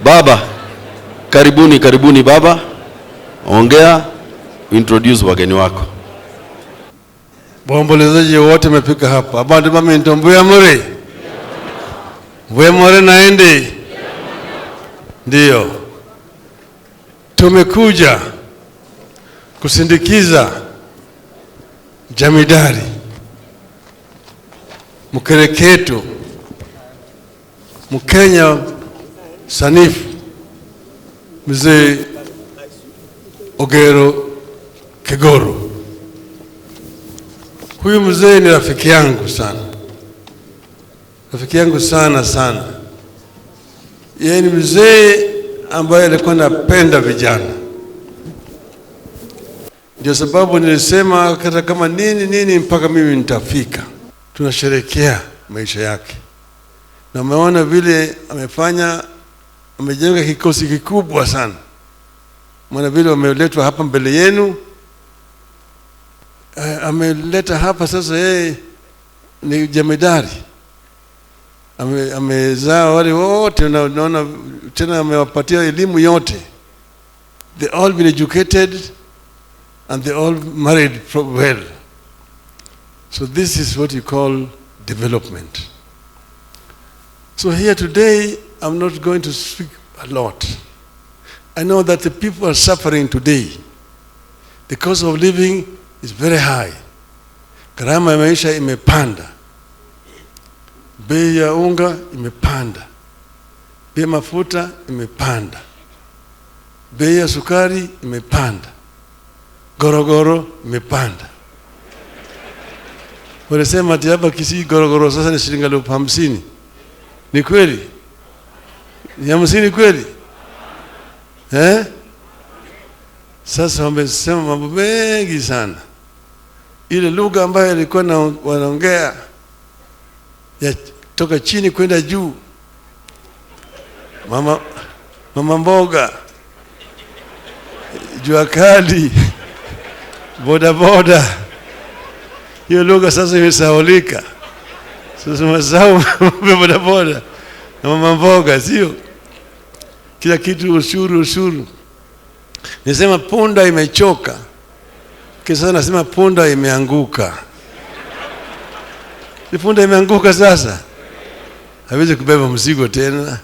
Baba, karibuni, karibuni baba. Ongea, introduce wageni wako. Waombolezaji wote mmefika hapa. Abantu baminto mbuya muri. Mbuya muri naende. Ndio. Tumekuja kusindikiza jamidari mkereketo Mkenya sanifu Mzee Ogero Kegoro. Huyu mzee ni rafiki yangu sana, rafiki yangu sana sana. Yeye ni mzee ambaye alikuwa anapenda vijana, ndio sababu nilisema hata kama nini nini mpaka mimi nitafika. Tunasherehekea maisha yake, na umeona vile amefanya, amejenga kikosi kikubwa sana. Maana vile wameletwa hapa mbele yenu, ameleta hapa sasa, yeye ni jemedari, amezaa wale wote, unaona tena amewapatia elimu yote. They all been educated and they all married well. So this is what you call development. So here today, I'm not going to speak a lot. I know that the people are suffering today. The cost of living is very high. Gharama ya maisha imepanda. Bei ya unga imepanda. Bei ya mafuta imepanda. Bei ya sukari imepanda. Gorogoro imepanda. Wanasema ati hapa Kisii gorogoro sasa ni shilingi 50,000. Ni kweli? Ni 50 kweli? Sasa wamesema mambo mengi sana. Ile lugha ambayo ilikuwa wanaongea ya toka chini kwenda juu, mama mboga, jua kali, boda boda, hiyo lugha sasa imesahaulika. Sasa umesahau boda boda na mama mboga, sio? Kila kitu ushuru, ushuru. Nisema punda imechoka, kisha nasema punda imeanguka. Ni punda imeanguka sasa, hawezi kubeba mzigo tena,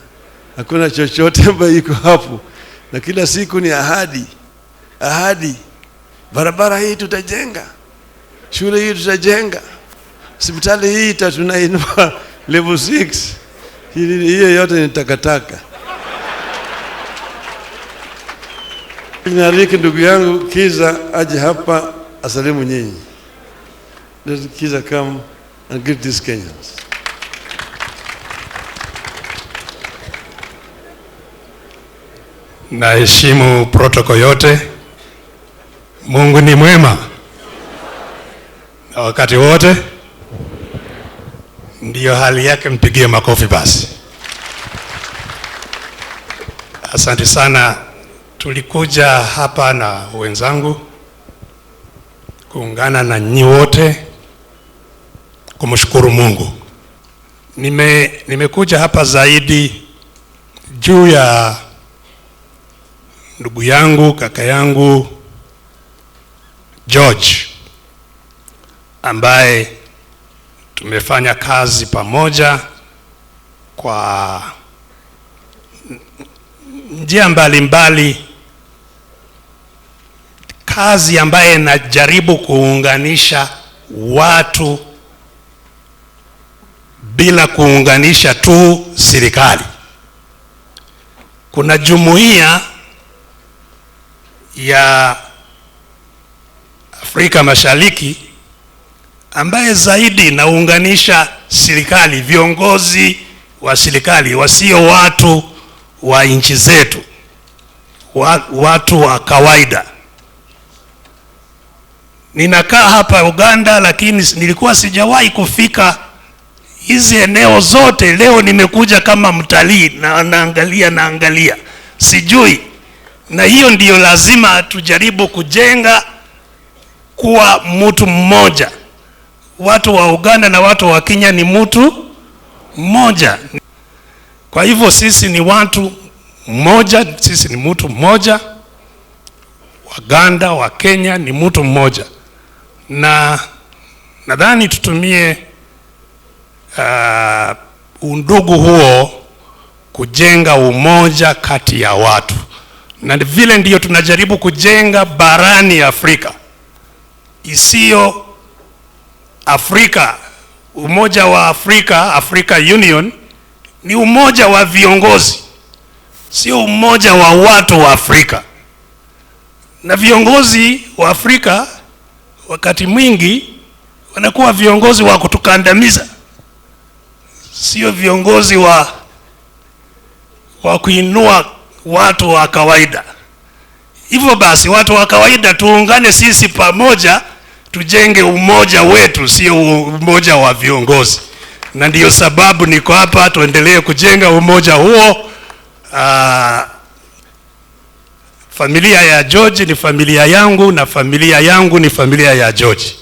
hakuna chochote ambayo iko hapo. Na kila siku ni ahadi, ahadi. Barabara hii tutajenga, shule hii tutajenga, hospitali hii tunainua level 6. Hiyo yote ni takataka. Nialike ndugu yangu Kiza aje hapa asalimu nyinyi. Let Kiza come and greet these Kenyans. Naheshimu protokoli yote. Mungu ni mwema na wakati wote. Ndiyo hali yake, mpigie makofi basi. Asante sana. Tulikuja hapa na wenzangu kuungana na nyinyi wote kumshukuru Mungu. Nimekuja hapa zaidi juu ya ndugu yangu, kaka yangu George, ambaye tumefanya kazi pamoja kwa njia mbalimbali, kazi ambaye inajaribu kuunganisha watu bila kuunganisha tu serikali. Kuna jumuiya ya Afrika Mashariki ambaye zaidi inaunganisha serikali, viongozi wa serikali wasio watu wa nchi zetu, watu wa kawaida. Ninakaa hapa Uganda, lakini nilikuwa sijawahi kufika hizi eneo zote. Leo nimekuja kama mtalii na naangalia, sijui. Na hiyo ndiyo lazima tujaribu kujenga kuwa mtu mmoja. Watu wa Uganda na watu wa Kenya ni mtu mmoja. Kwa hivyo sisi ni watu mmoja, sisi ni mtu mmoja. Waganda wa Kenya ni mtu mmoja, na nadhani tutumie undugu huo kujenga umoja kati ya watu, na vile ndiyo tunajaribu kujenga barani Afrika, isiyo Afrika. Umoja wa Afrika, Africa Union, ni umoja wa viongozi, sio umoja wa watu wa Afrika. Na viongozi wa Afrika wakati mwingi wanakuwa viongozi wa kutukandamiza, sio viongozi wa kuinua watu wa kawaida. Hivyo basi, watu wa kawaida tuungane sisi pamoja, tujenge umoja wetu, sio umoja wa viongozi. Na ndiyo sababu niko hapa, tuendelee kujenga umoja huo. Familia ya George ni familia yangu na familia yangu ni familia ya George.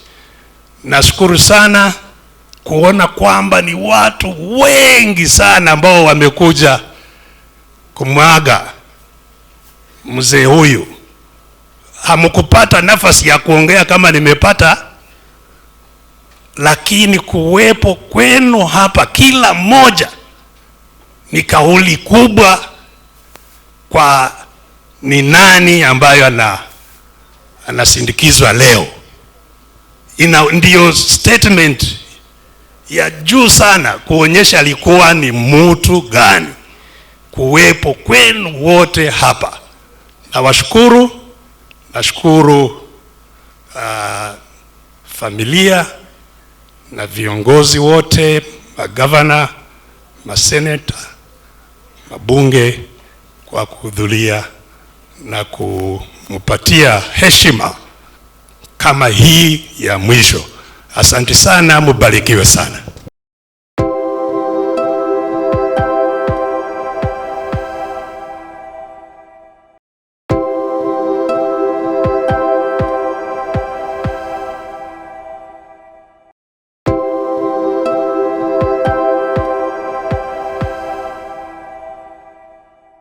Nashukuru sana kuona kwamba ni watu wengi sana ambao wamekuja kumwaga mzee huyu. Hamkupata nafasi ya kuongea kama nimepata, lakini kuwepo kwenu hapa kila mmoja ni kauli kubwa kwa ni nani ambayo anasindikizwa leo. Ina ndiyo statement ya juu sana kuonyesha alikuwa ni mtu gani. Kuwepo kwenu wote hapa, nawashukuru. Nashukuru familia na viongozi wote, magavana, maseneta, mabunge kwa kuhudhuria na kumpatia heshima kama hii ya mwisho. Asante sana, mubarikiwe sana.